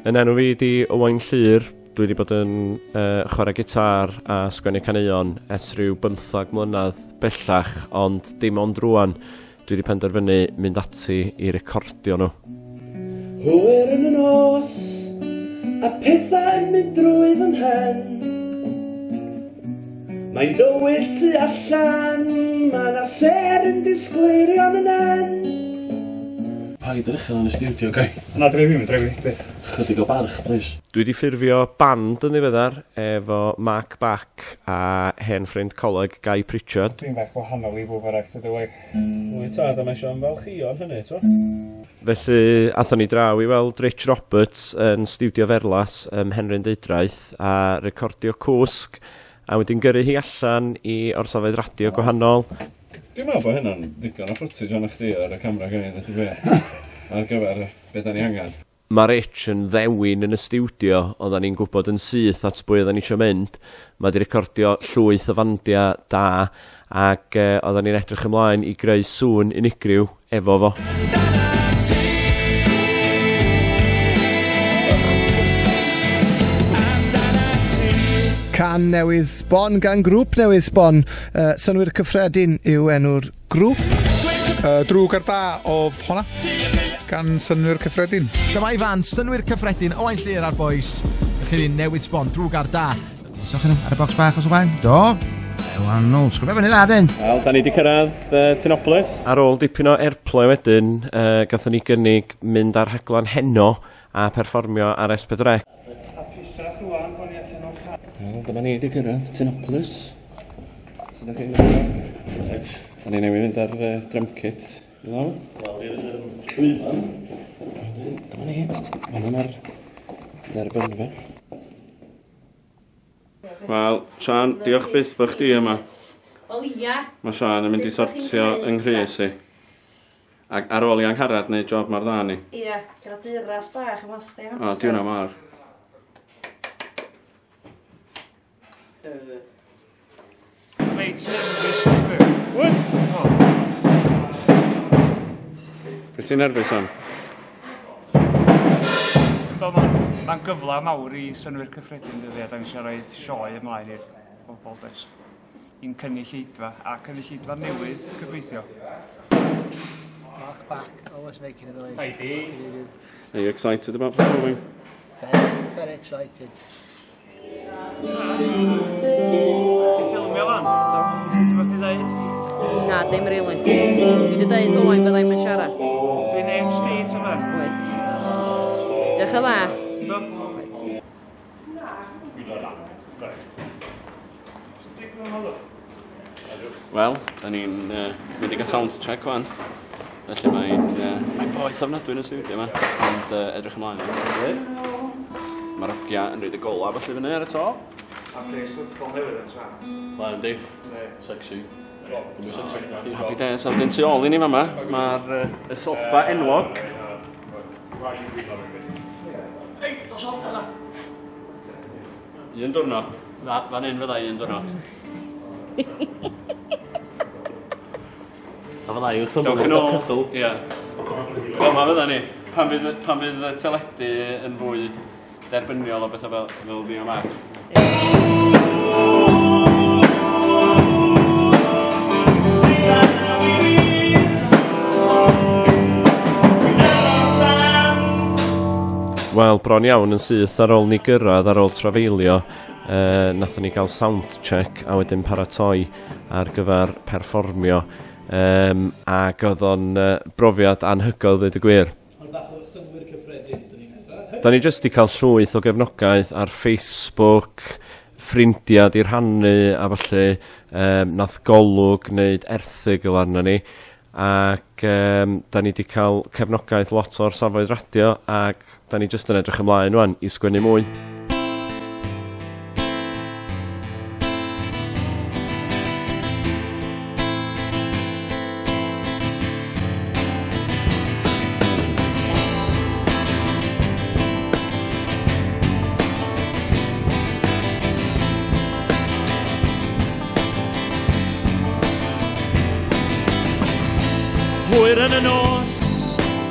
Yn enw fi di Owain Llyr, dwi wedi bod yn uh, chwarae gitar a sgwennu caneuon ers rhyw bymthag mlynedd bellach, ond dim ond rwan dwi wedi penderfynu mynd ati i recordio nhw. Hwyr yn y nos, a pethau'n mynd drwy fy mhen. Mae'n dywyll tu allan, mae 'na sêr yn disgleirio yn y nen. Paid yr uchel yn y stiwdio, gai? Na, drefi, mae'n drefi, byth. Chydig o barch, plis. Dwi 'di ffurfio band yn ddiweddar efo Mark Back a hen ffrind coleg Guy Pritchard. Dwi'n beth gwahanol i bawb arall, dydw i. Wyt tad, a mae eisiau ymfalchïo yn hynny, t'mo'? Felly, athon ni draw i weld Rich Roberts yn Stiwdio Ferlas ym Mhenrhyn Deudraeth a recordio Cwsg a wedyn gyrru hi allan i orsafoedd radio gwahanol. Dwi'n meddwl bod hynna'n ddigon o footage arna chdi ar y camera gen i, ddeud y gwir, ar gyfer be da ni angen. Mae Rich yn ddewin yn y stiwdio, oeddan ni'n gwybod yn syth at bwy oeddan ni eisiau mynd. Mae 'di recordio llwyth o fandiau da ac uh, oeddan ni'n edrych ymlaen i greu sŵn unigryw efo fo. Can newydd sbon gan grŵp newydd sbon. Uh, Synnwyr Cyffredin yw enw'r grŵp. Drwg ar da oedd honna gan Synnwyr Cyffredin. Dyma Ifan, Synnwyr Cyffredin, Owain Llyr a'r boys. Chi'r un newydd sbon, drwg ar da. Sa'ch chi ar y bocs bach os o blaen? Do. Ewan nhw, sgwrfa fyny dda, dyn. Wel, da ni wedi cyrraedd uh, Tinopolis. Ar ôl dipyn o airplay wedyn, uh, gathon ni gynnig mynd ar rhaglen heno a perfformio ar S4C. Hapusach rwan bo ni allan o'r car. Wel, dyma ni wedi cyrraedd Tinopolis. Sut ydych chi'n Reit, da ni newydd fynd ar uh, drum kit i lawr. Lawr i'r um, llwyfan. Dyma ni. Fan yma'r dderbynfa. Wel, Sian, diolch byth bod chdi yma. Wel ia. Mae Sian yn mynd i sortio yng nghrys i. Ac ar ôl i Angharad wneud job mor dda ni. Ia, gyda duras bach yn wastad. O, di hwnna mor. Reit nerfus dwi. Wyt? Wyt ti'n nerfus am? Wel, mae'n ma gyfle mawr i synnwyr cyffredin dydy, a da ni eisiau rhoi sioe ymlaen i'r bobl does. I'n cynulleidfa, a cynulleidfa newydd, gobeithio. Mark back, always making a noise. Hi, Dee. Are you excited about performing? Very, very excited. Ti'n ffilmio fan? Sut ti'n mynd i ddeud? Na, dim rili. Dwi wedi dweud Owain fydda i'm yn siarad. Dwi'n HD ta fe? Wyt. Diolch yn dda. Yndw? Wyt. Wel, da ni'n uh, mynd i gael sound check wan. Felly mae'n uh, mae boeth ofnadwy yn y studio yma, ond uh, edrych ymlaen. Mae'r ogia yn rhaid y gola felly fyny ar y to. A pres football newydd yn smart. Mae'n di. Sexy. Happy days. A wedyn tu ôl i ni fama, mae'r uh, y soffa enwog. Ei, dos off yna! Un diwrnod. Fa, fan hyn fydda i un diwrnod. A fydda i wrth Dewch ymyl yn y ôl. cydl. Ie. Fel ma fydda ni. Pan fydd, pan fydd y teledu yn fwy derbyniol o bethau fel, fel fi a Mark. Wel, bron iawn yn syth ar ôl ni gyrraedd, ar ôl trafeilio, uh, nathon ni gael sound check a wedyn paratoi ar gyfer perfformio. Um, ac oedd o'n uh, brofiad anhygoel, dweud y gwir. Da ni jyst 'di cael llwyth o gefnogaeth ar Facebook, ffrindiau 'di rhannu a ballu, yym nath Golwg wneud erthygl arnon ni ac yym 'da ni 'di cael cefnogaeth lot o'r safoedd radio ac 'da ni jyst yn edrych ymlaen ŵan i sgwennu mwy. Hwyr yn y nos,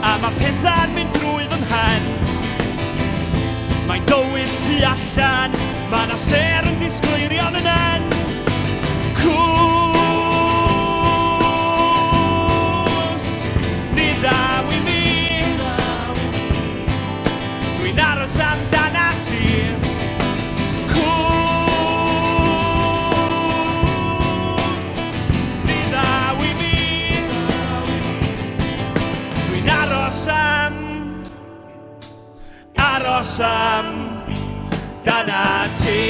a mae pethau'n mynd drwy fy mhen. allan, mae 'na sêr yn disgleirio yn y nen. Cwsg, ni ddaw i mi. Dwi'n aros amdanat ti. Cwsg, ni ddaw i mi. Dwi'n aros am, aros am danat ti.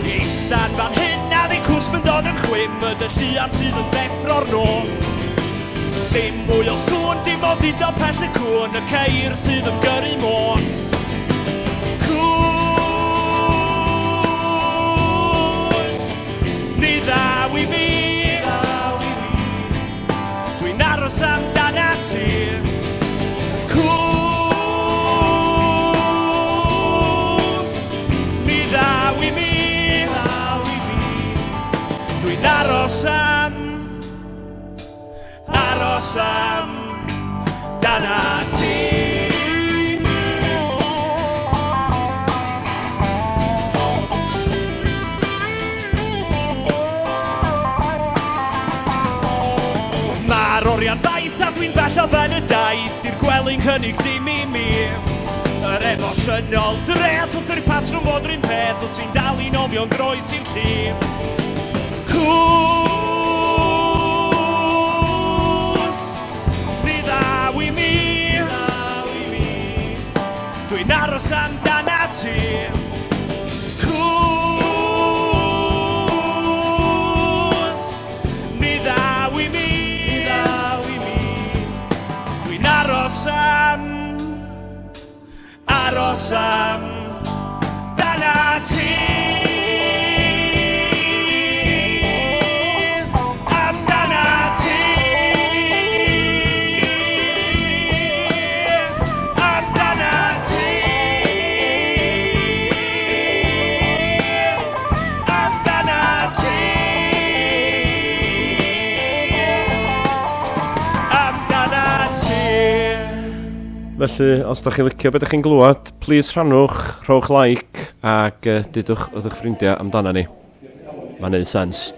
Eistedd fan hyn a fi cwsg yn dod yn chwim y dy llian sydd yn deffro'r nos. Dim mwy o sŵn, dim ond udo pell y cŵn, y ceir sydd yn gyrru mos. Cwsg, ni ddaw i mi. Dwi'n aros amdanat ti. Cwsg, ni ddaw i mi. Dwi'n aros am aros am dana ti. Mae'r oriau'n ddaith a dwi'n bell o ben y daith. Di'r gwely'n cynnig dim i mi. Yr emosiynol dreth wrth i'r patrwm fod yr un peth. Wyt ti'n dal i nofio'n groes i'r llif. Cwsg, ni ddaw i mi. Dwi'n aros amdanat ti. Cwsg, ni ddaw i mi. Dwi'n aros am, aros am dana ti. Amdana ti. Amdana ti. Amdana ti. Amdana ti. Felly, os da chi'n licio beth ydych chi'n glywed, please rhannwch, rhowch like, ac uh, dudwch wrth eich ffrindiau amdana ni. Mae'n neud sens.